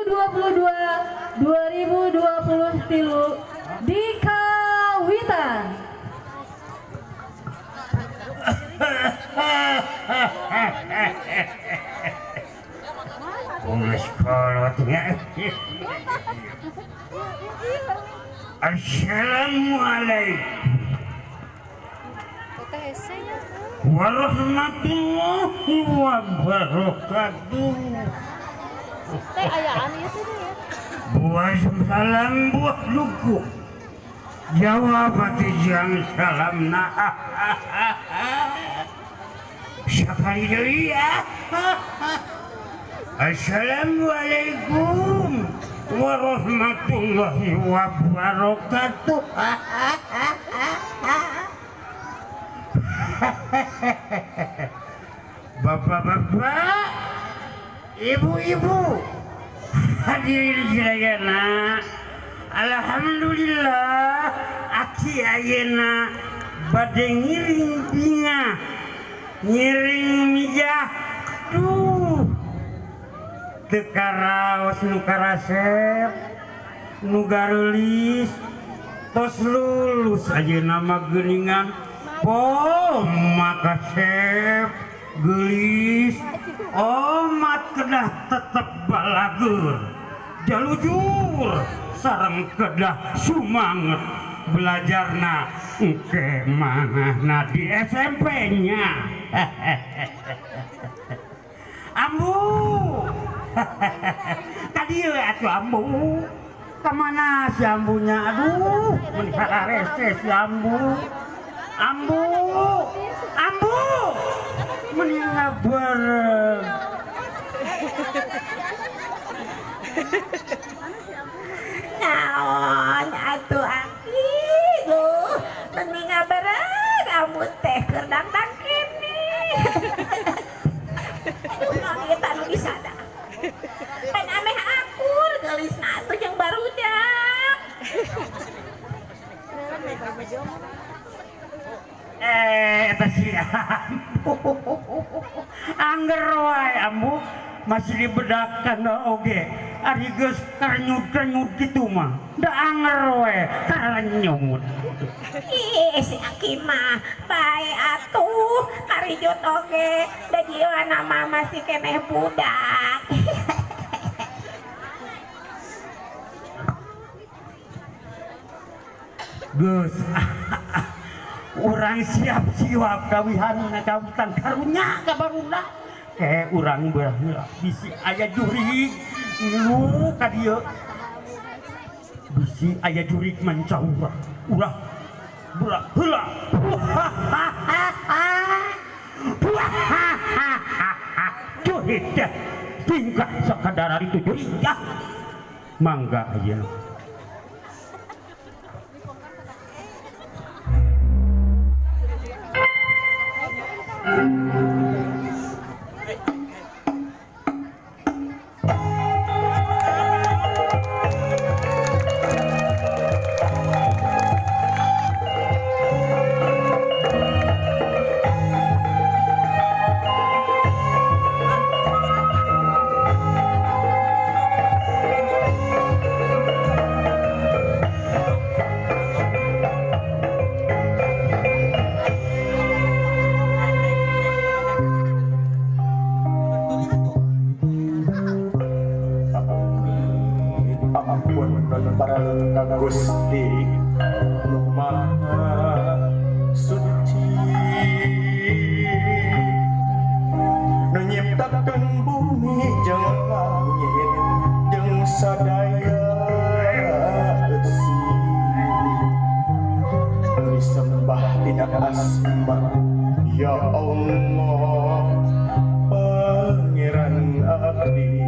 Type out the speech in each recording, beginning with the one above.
2022-2023 di Kawitan. Assalamualaikum warahmatullahi wabarakatuh. Buah salam buah lugu jawab jang salam na sekali deui. Assalamualaikum warahmatullahi wabarakatuh. Bapak-bapak, ibu-ibu, hadirin sadayana, alhamdulillah aki ayeuna bade ngiring bingah, ngiring mijah. Duh, teu karaos nu karasep, nu gareulis, tos lulus ayeuna mah geuningan. Oh, makasep gelis, omat kedah tetep balagur, jalujur, sareng kedah sumanget belajarna engke manahna di SMP-nya. Ambu, tadi atuh ambu, kemana si ambunya? Aduh, meni rese si ambu. Ambu, ambu, mending ngabareng. Naon atuh aki, duh, mending ngabareng ambu teh keur dangdang keneh. Aduh, naon ieu teh anu disada. Pan ameh akur geulisna atuh jeung barudak. Eta si ambu. Angger wae ambu masih dibedakan oge. Ari geus karenyut-renyut kitu mah. Da anger wae karenyut. Ih, si aki mah bae atuh karijut oge da jiwana mah masih keneh budak. Geus urang siap-siap kawihan ngacawitan karunya ka barudak. Ke urang belah bisi aya jurig ngilu ka dieu. Bisi aya jurig mancaurah. Ulah belah heula. Jurig teh tingkah sakadar itu jurig ya. Mangga ayeuna. Gusti nu Maha Suci nu nyiptakeun bumi jeung langit jeung sadaya eusi nu disembah tina asma ya Allah Pangeran abdi.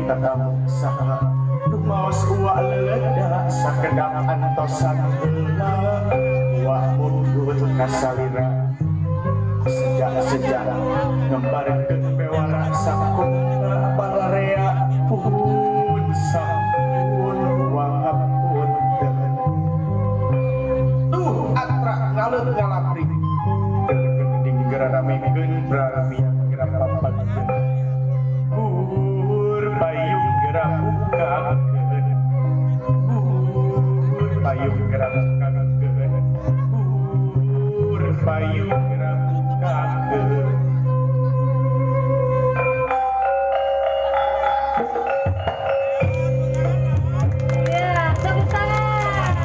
Tatamu saha rumaos uwa leleda sakedap antosan heula uwa mundur kasalira sejak-sejak ngembarkeun bewara sakuna balarea pun sampun uwa hapunten. Tuh atra ngaleut ngalaprik Ramekeun brarmiak geura papagkeun. Bur payung geura bukakeun. Bur payung geura bukakeun. Bur payung geura bukakeun. Ya, tepuk tangan.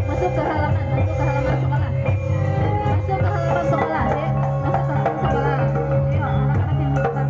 Masuk, masuk ke halaman, masuk ke halaman sekolah. Masuk ke halaman sekolah, Dek. Masuk ke halaman sekolah. Ayo, anak-anak yang di depan.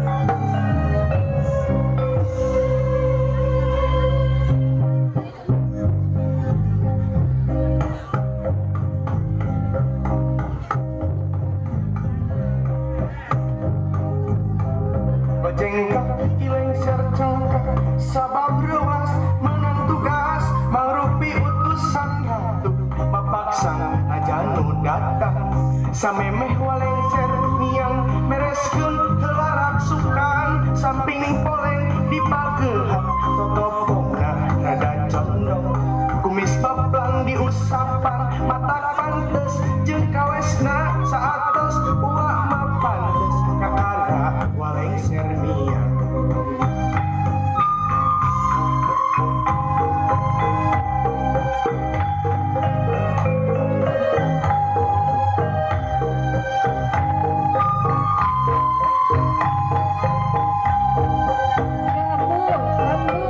Bajengkak lengser congkak sabab reuas menang tugas mangrupi utusan ratu mapaksa raja nu datang samemeh walengser miang mereskeun heula raksukan samping poleng dipagehan totopongna rada condong kumis baplang diusapan mata pantes jeung kawesna saatos uak mah pantes kakara walengser miang. Rambu, rambu.